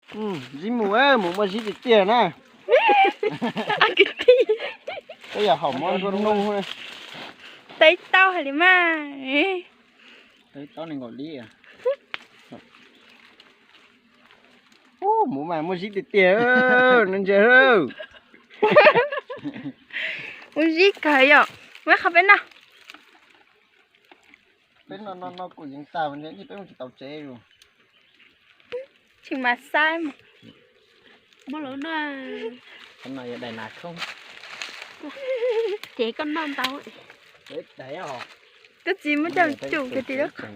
Zib mus, mus muaj zib tiag tiag na. Peb yog hom muab nruab nub. Teb taub hais li mas. Teb taub nees nkaum li. Ub, mus mas muaj zib tiag tiag, no ntse. Muaj zib kawg yom, muab qhov peb noj. Peb noj noj noj kuj yeej tag, peb mus tsis tau tsev. Tsis mas xaib mas. Muab lawv noj. Qhov no yog daim nas khoob. Ces koj noj ntau. Koj txiv muab coj cum kiag tim lub qhov.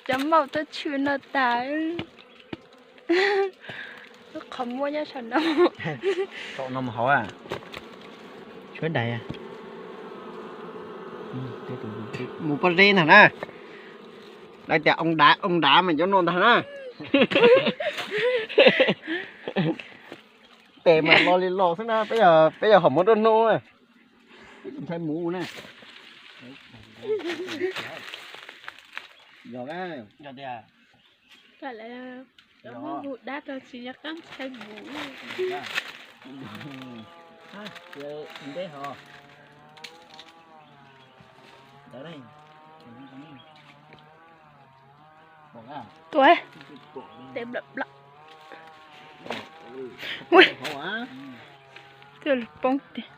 Cov maum tuaj tshwm no tas. Lub qhov muab nyob saum no. Saum no mus hauv. Tshuab dais. Mus pob zeb ntag na. Lawv tias oo dav oo dav mas cov no ntag na. Tes mas lo li los xwb na, peb yog hom muab nruab hnub. Ntshai mus na. Yog, yog tias muab mus dab rau tsis nco qab ntshai mus. Nteb ho. Tuaj, tes nplawm nplawm. Ua, twb poob tiag.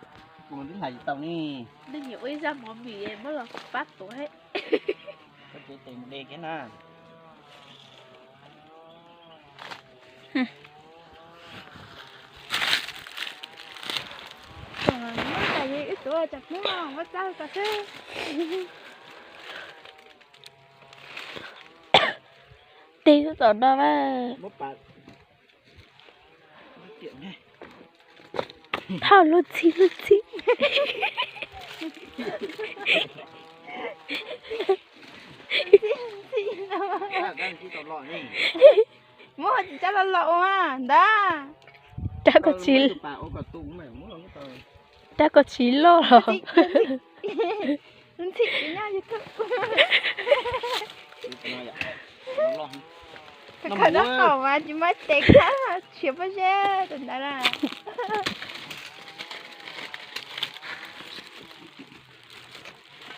Nej nyiam ua ib zaj mov mis muab los pab tuav. Ib tuav cas muab muab txav ko xwb. Tes xwb tom no mas. Thauj lub txhij lub txhij. Muab tsis cab los los ua ntag. Rab koj tsis, rab koj tsis loj los. Ntxim nyob YouTube. Khawm rau qaum mas tsis muaj tes khawb, tshiav pob zeb rau ntawd na.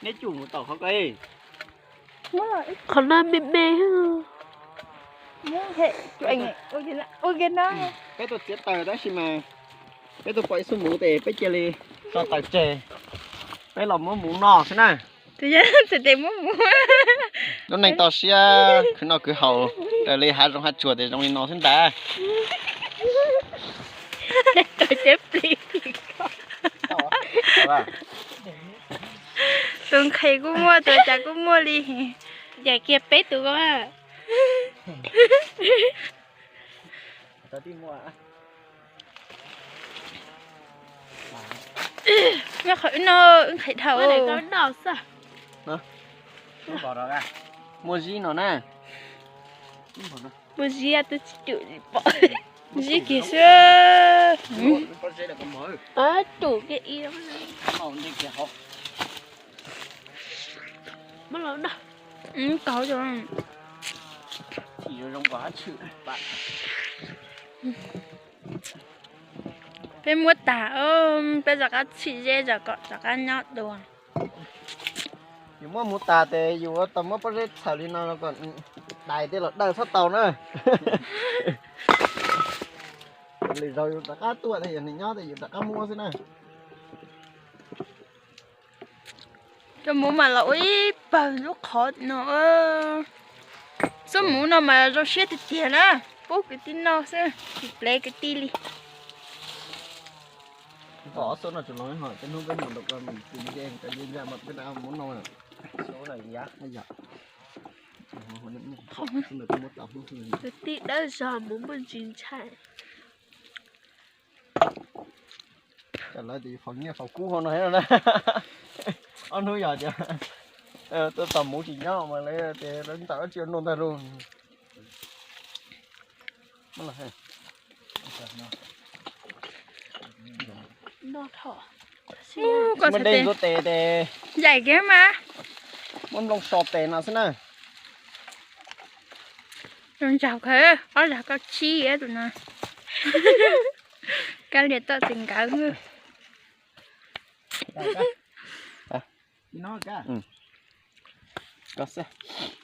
Neb tsum mus tom qhov ko. Qhov no me me. Ua ke no. Peb tuaj txiav taws tab sis mas peb tuaj pom ib xub muv tes peb cia li tso taws tseg, peb los muab muv noj xwb na. Tus yog txiav tes muab muv. Lub neej toj siab khwv noj khwv haus raws li hav zoov hav tsuag tes zoo li no xwb ntag. Tus nqhis kuj muaj, tus cas kuj muaj li. Yaim kiag peb tus ko. Nyob qhov wb noj wb nqhis dhau. Muaj zib no na. Muaj zib twb tsis cum li pom. Zib kiag xwb. Cum kiag ib. Kaus. Peb muab tas, peb rov qab txhim zeb kom rov qab nyob dua. Yus muab mus tas tes yus tau muab pob zeb txhawm li no kom dais tej los dawj txhob tau na. Lwm zaus yus rov qab tuaj tes yog nws nyob tes yus rov qab muab xwb na. Cov muv mas los ua ib pawg lub qhov no. Xub muv no mas zoo siab tiag tiag na. Pub kwv tij noj xwb, tsis plev kwv tij li. Kwv tij dawb zog mus muaj ntsis ntshai. Lawv tias faus nyiaj faus kub hauv no thiab na. Ob hnub yog tias tuaj tos muv tsis nyob mas lawv tias lawv ntawm dab tsi noj ntag lauj. Muab dej ntuav tes tes. Yaim kiag mas. Muab nplooj so tes no xwb na. Tus ntsaug kawg, ob zag koj tshib tus no. Kab lias toj tsis nkawd. Koj xwb.